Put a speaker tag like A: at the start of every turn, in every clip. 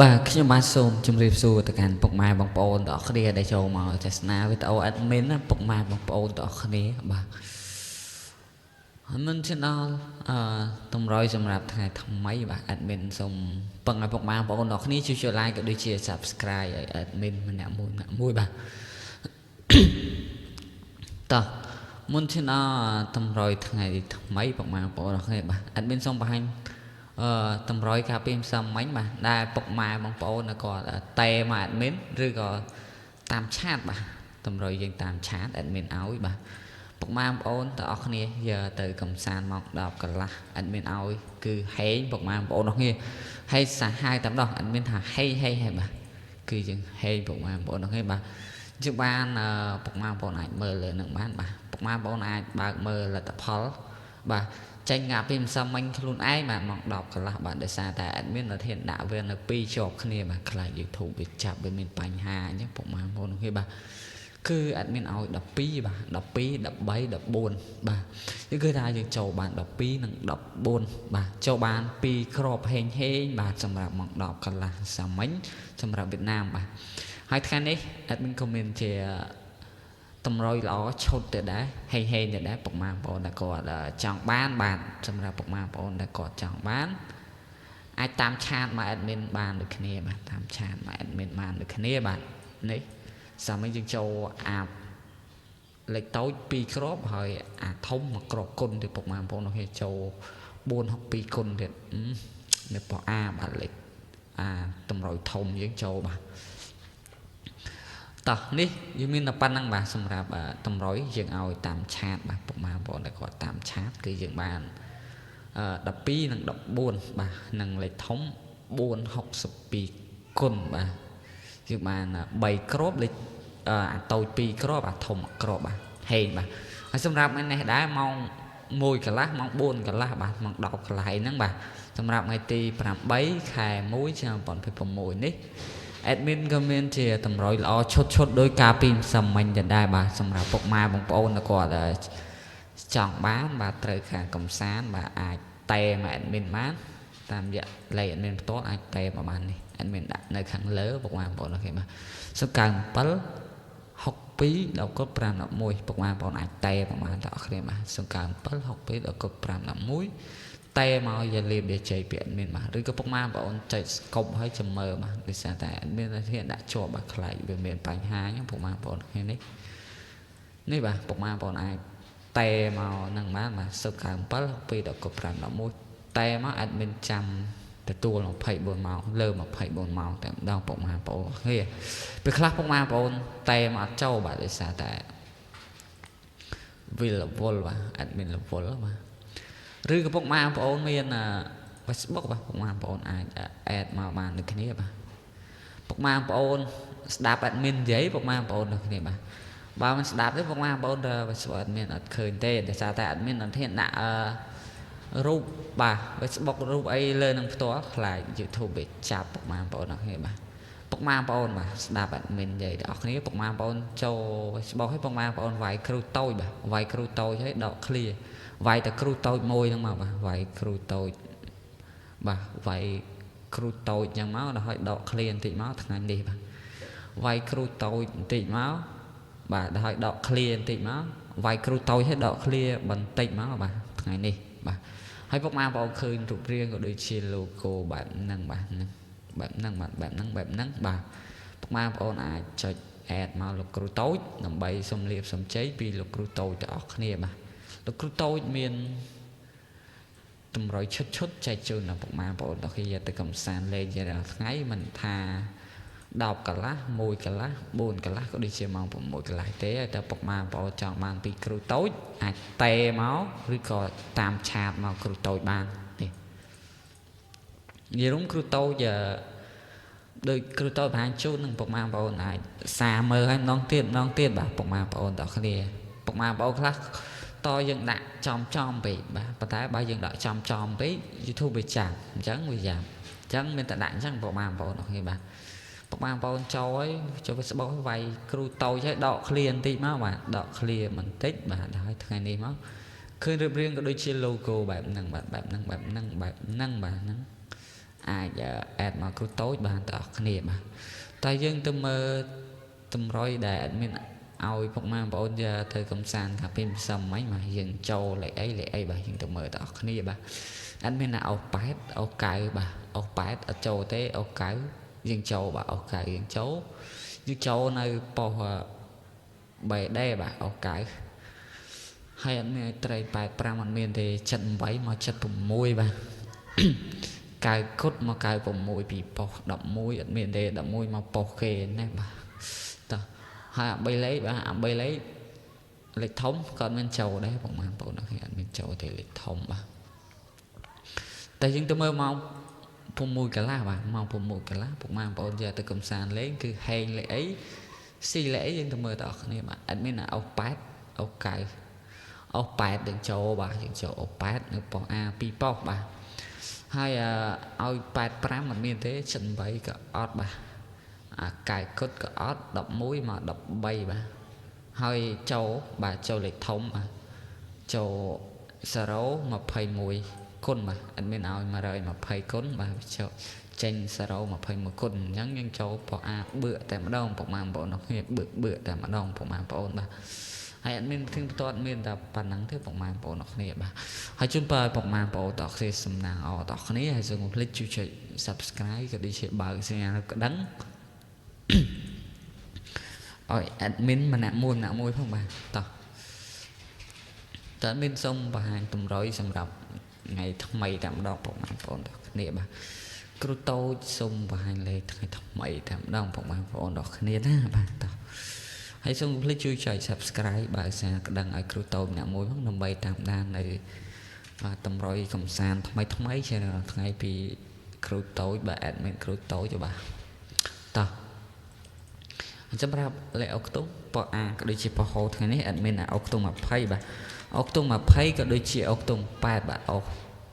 A: បាទខ្ញុំបាទសូមជម្រាបសួរទៅកាន់ពុកម៉ែបងប្អូនទាំងអស់គ្នាដែលចូលមកទស្សនាវីដេអូ admin ណាពុកម៉ែបងប្អូនទាំងអស់គ្នាបាទហើយមុនជិនដល់តម្រុយសម្រាប់ថ្ងៃថ្មីបាទ admin សូមពឹងឲ្យពុកម៉ែបងប្អូនទាំងអស់គ្នាជួយចុច like ក៏ដូចជា subscribe ឲ្យ admin ម្នាក់មួយម្នាក់មួយបាទតោះមុនជិនដល់តម្រុយថ្ងៃថ្មីពុកម៉ែបងប្អូនទាំងអស់គ្នាបាទ admin សូមបង្ហាញ តម្រុយកាលពីម្សិលមិញបាទដែលពុកម៉ែបងប្អូនគាត់តេមក admin ឬក៏តាម chat បាទតម្រុយយើងតាម chat admin ឲ្យបាទពុកម៉ែបងប្អូនទាំងអស់គ្នាយកទៅកំសាន្តម៉ោង10កន្លះ admin ឲ្យគឺហេងពុកម៉ែបងប្អូនទាំងគ្នាហេងសាហាវតែម្ដង admin ថាហេងហេងហេបាទគឺយើងហេងពុកម៉ែបងប្អូនទាំងគ្នាបាទយើងបានពុកម៉ែបងប្អូនអាចមើលលើនឹងបានបាទពុកម៉ែបងប្អូនអាចបើកមើលលទ្ធផលបាទចេញងាពីម្សិលមិញខ្លួនឯងបាទម៉ោង10កន្លះបាទដោយសារតែ admin អត់ហ៊ានដាក់វានៅ2ជាប់គ្នាបាទខ្លាច YouTube វាចាប់វាមានបញ្ហាអញ្ចឹងពុកម៉ែបងប្អូនគ្នាបាទគឺ admin ឲ្យ12បាទ12 13 14បាទគឺគឺថាយើងចូលបាន12និង14បាទចូលបាន2គ្រាប់ហេងហេងបាទសម្រាប់ម៉ោង10កន្លះសាមិញសម្រាប់វៀតណាមបាទហើយថ្ងៃនេះ admin ក៏មានជាតម្រុយល្អឈុតទៅដែរហេងហេងទៅដែរពុកម៉ែបងប្អូនដែលគាត់ចង់បានបាទសម្រាប់ពុកម៉ែបងប្អូនដែលគាត់ចង់បានអាចតាម chat មក admin បានដូចគ្នាបាទតាម chat មក admin បានដូចគ្នាបាទនេះសាមិញយើងចូលអាបលេខតូច2គ្រាប់ហើយអាធំមួយគ្រាប់គុណទៀតពុកម៉ែបងប្អូនគេចូល462គុណទៀតនៅប៉ុអាបាទលេខអាតម្រុយធំយើងចូលបាទតោះនេះយើងមានតែប៉ុណ្្នឹងបាទសម្រាប់តម្រុយយើងឲ្យតាម chat បាទពុកម៉ែបងប្អូនដែលគាត់តាម chat គឺយើងបាន12និង14បាទនិងលេខធំ462គុណបាទយើងបាន3គ្រាប់លេខអាតូច2គ្រាប់អាធំ1គ្រាប់បាទហេងបាទហើយសម្រាប់ថ្ងៃនេះដែរម៉ោង1កន្លះម៉ោង4កន្លះបាទម៉ោង10កន្លះហ្នឹងបាទសម្រាប់ថ្ងៃទី8ខែ1ឆ្នាំ2026នេះ admin ក៏មានជាតម្រុយល្អឈុតឈុតដោយការពីម្សិលមិញទៅដែរបាទសម្រាប់ពុកម៉ែបងប្អូនគាត់ចង់បានបាទត្រូវការកំសាន្តបាទអាចតេមក admin បានតាមរយៈលេខ admin ផ្ទាល់អាចតេមកបាននេះ admin ដាក់នៅខាងលើពុកម៉ែបងប្អូន OK បាទ097 62ដល់កុដ5 11ពុកម៉ែបងប្អូនអាចតេប្រហែលដល់អស់គ្នាបាទ097 62ដល់កុដ5 11តែមកយាលៀបយាជ័យពី admin បាទឬក៏ពុកម៉ែបងប្អូនចុចស្កុបឲ្យចាំមើលបាទដោយសារតែ admin ធានដាក់ជាប់បាទខ្លាចវាមានបញ្ហាអញ្ចឹងពុកម៉ែបងប្អូនគ្នានេះនេះបាទពុកម៉ែបងប្អូនអាចតែមកនឹងបានបាទ097 62ដល់កុដ5 11តែមក admin ចាំទទួល24ម៉ោងលើ24ម៉ោងតែម្ដងពុកម៉ែបងប្អូនគ្នាពេលខ្លះពុកម៉ែបងប្អូនតែមកអត់ចូលបាទដោយសារតែវារវល់បាទ admin រវល់បាទឬក៏ពុកម៉ែបងប្អូនមាន Facebook បាទពុកម៉ែបងប្អូនអាច add មកបានដូចគ្នាបាទពុកម៉ែបងប្អូនស្ដាប់ admin និយាយពុកម៉ែបងប្អូនដូចគ្នាបាទបើមិនស្ដាប់ទេពុកម៉ែបងប្អូនទៅ Facebook admin អត់ឃើញទេដោយសារតែ admin អត់ហ៊ានដាក់រូបបាទ Facebook រូបអីលើនឹងផ្ទាល់ខ្លាច YouTube វាចាប់ពុកម៉ែបងប្អូនអរគ្នាបាទពុកម៉ែបងប្អូនបាទស្ដាប់ admin និយាយដល់អស់គ្នាពុកម៉ែបងប្អូនចូល Facebook ឲ្យពុកម៉ែបងប្អូនវាយគ្រូតូចបាទវាយគ្រូតូចឲ្យដក clear វាយតែគ្រូតូចមួយហ្នឹងមកបាទវាយគ្រូតូចបាទវាយគ្រូតូចចឹងមកដល់ឲ្យដក clear បន្តិចមកថ្ងៃនេះបាទវាយគ្រូតូចបន្តិចមកបាទដល់ឲ្យដក clear បន្តិចមកវាយគ្រូតូចឲ្យដក clear បន្តិចមកបាទថ្ងៃនេះបាទហើយពុកម៉ែបងប្អូនឃើញរូបរាងក៏ដូចជា logo បែបហ្នឹងបាទហ្នឹងបែបហ្នឹងបាទបែបហ្នឹងបែបហ្នឹងបាទពុកម៉ែបងប្អូនអាចចុច add មកលោកគ្រូតូចដើម្បីសុំលាបសុំជ័យពីលោកគ្រូតូចទាំងអស់គ្នាបាទលោកគ្រូតូចមានតម្រុយឈុតឈុតចែកជូនដល់ពុកម៉ែបងប្អូនទាំងគ្នាទៅកំសាន្តលេងជារាល់ថ្ងៃមិនថា10កន្លះ1កន្លះ4កន្លះក៏ដូចជាម៉ោង6កន្លះទេតែពុកម៉ែបងប្អូនចង់បានពីគ្រូតូចអាចតេមកឬក៏តាម chat មកគ្រូតូចបាននេះនិយាយរួមគ្រូតូចដូចគ្រូតូចបង្ហាញជូននឹងពុកម៉ែបងប្អូនអាចសាមើលឲ្យម្ដងទៀតម្ដងទៀតបាទពុកម៉ែបងប្អូនទាំងគ្នាពុកម៉ែបងប្អូនខ្លះតយើងដាក់ចំចំពេកបាទប៉ុន្តែបើយើងដាក់ចំចំពេក YouTube វាចាំអញ្ចឹងវាយ៉ាប់អញ្ចឹងមានតែដាក់អញ្ចឹងពុកម៉ែបងប្អូនអរគ្នាបាទពុកម៉ែបងប្អូនចូលហើយចូល Facebook វាយគ្រូតូចហើយដក clear បន្តិចមកបាទដក clear បន្តិចបាទហើយថ្ងៃនេះមកឃើញរៀបរៀងក៏ដូចជា logo បែបហ្នឹងបាទបែបហ្នឹងបែបហ្នឹងបែបហ្នឹងបាទហ្នឹង អាច add មកគ្រូតូចបានទាំងអស់គ្នាបាទតែយើងទៅមើលតម្រុយដែល admin ឲ្យពុកម៉ែបងប្អូនយកទៅកំសាន្តកាលពីម្សិលមិញបាទយើងចូលលេខអីលេខអីបាទយើងទៅមើលទាំងអស់គ្នាបាទ admin ណាអូ8អូ9បាទអូ8អត់ចូលទេអូ9យើងចូលបាទអូ9យើងចូលយើងចូលនៅប៉ុស្តិ៍ BD បាទអូ9ហើយអត់មានត្រី85អត់មានទេ78មក76បាទ9គុតមក96ពីប៉ុស្តិ៍11អត់មានទេ11មកប៉ុស្តិ៍គេណាបាទតោះហើយអា3លេខបាទអា3លេខលេខធំក៏អត់មានចូលដែរបងប្អូនអត់មានចូលទេលេខធំបាទតែយើងទៅមើលម៉ោង6កន្លះបាទម៉ោង6កន្លះពុកម៉ែបងប្អូនយកទៅកំសាន្តលេងគឺហេងលេខអីស៊ីលេខអីយើងទៅមើលទាំងអស់គ្នាបាទ admin អូ8អូ9អូ8យើងចូលបាទយើងចូលអូ8នៅប៉ុស្តិ៍ A 2ប៉ុស្តិ៍បាទហើយឲ្យ85អត់មានទេ78ក៏អត់បាទអាកែគុតក៏អត់11មក13បាទហើយចូលបាទចូលលេខធំបាទចូល0 21គុណបាទអត់មានឲ្យ120គុណបាទចូលចេញ0 21គុណអញ្ចឹងយើងចូលប៉ុស្តិ៍ A បឿតែម្ដងពុកម៉ែបងប្អូនគ្នាបឿបឿតែម្ដងពុកម៉ែបងប្អូនបាទហើយអត់មានធានបន្ទាត់មានតែប៉ុណ្ណឹងទេពុកម៉ែបងប្អូនគ្នាបាទហើយជូនពរឲ្យពុកម៉ែបងប្អូនទាំងគ្នាសំណាងអរទាំងគ្នាហើយសូមកុំភ្លេចជួយចុច Subscribe ក៏ដូចជាបើកសញ្ញាក្តឹងឲ្យ admin ម្នាក់មួយម្នាក់មួយផងបាទតោះតើ admin សូមបង្ហាញតម្រុយសម្រាប់ថ្ងៃថ្មីតែម្ដងពុកម៉ែបងប្អូនទាំងគ្នាបាទគ្រូតូចសូមបង្ហាញលេខថ្ងៃថ្មីតែម្ដងពុកម៉ែបងប្អូនទាំងគ្នាណាបាទតោះហើយសូមកុំភ្លេចជួយចុច Subscribe បើកសារក្តឹងឲ្យគ្រូតូចម្នាក់មួយផងដើម្បីតាមដាននៅបាទតម្រុយកំសាន្តថ្មីថ្មីជាថ្ងៃពីគ្រូតូចបាទ admin គ្រូតូចបាទតោះសម្រាប់លេខអុកខ្ទង់ប៉អាក៏ដូចជាប៉ហោថ្ងៃនេះ admin អុកខ្ទង់20បាទអុកខ្ទង់20ក៏ដូចជាអុកខ្ទង់8បាទអុក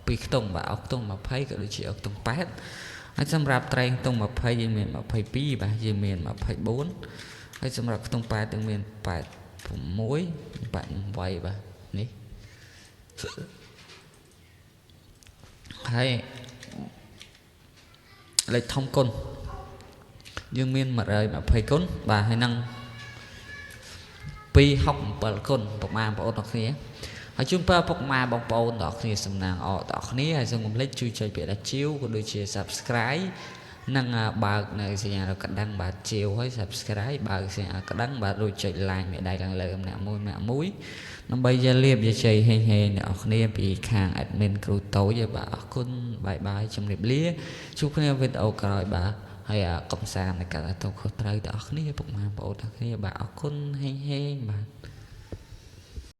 A: ពីរខ្ទង់បាទអុកខ្ទង់20ក៏ដូចជាអុកខ្ទង់8ហើយសម្រាប់ត្រែងខ្ទង់20យើងមាន22បាទយើងមាន24ហើយសម្រាប់ខ្ទង់8យើងមាន86 88បាទនេះហើយលេខធំគុណយើងមាន120គុណបាទហើយនឹង267គុណប្រហែលបងប្អូនទាំងគ្នាហើយជូនពរពុកម៉ែបងប្អូនទាំងគ្នាសំណាងអរទាំងគ្នាហើយសូមកុំភ្លេចជួយចុចពាក្យថាជាវក៏ដូចជា Subscribe និងបើកនៅសញ្ញាកណ្ដឹងបាទជាវហើយ Subscribe បើកសញ្ញាកណ្ដឹងបាទរួចចុច Like មេដៃខាងលើម្នាក់មួយម្នាក់មួយដើម្បីយកលៀបយកជ័យហេងហេងអ្នកនរគ្នាពីខាង admin គ្រូតូចបាទអរគុណបាយបាយជម្រាបលាជួបគ្នាវីដេអូក្រោយបាទហើយកំសាន្តในការទទួលខុសត្រូវទាំងអស់គ្នាពុកម៉ែបងប្អូនទាំងគ្នាបាទអរគុណហេងហេងបាទ។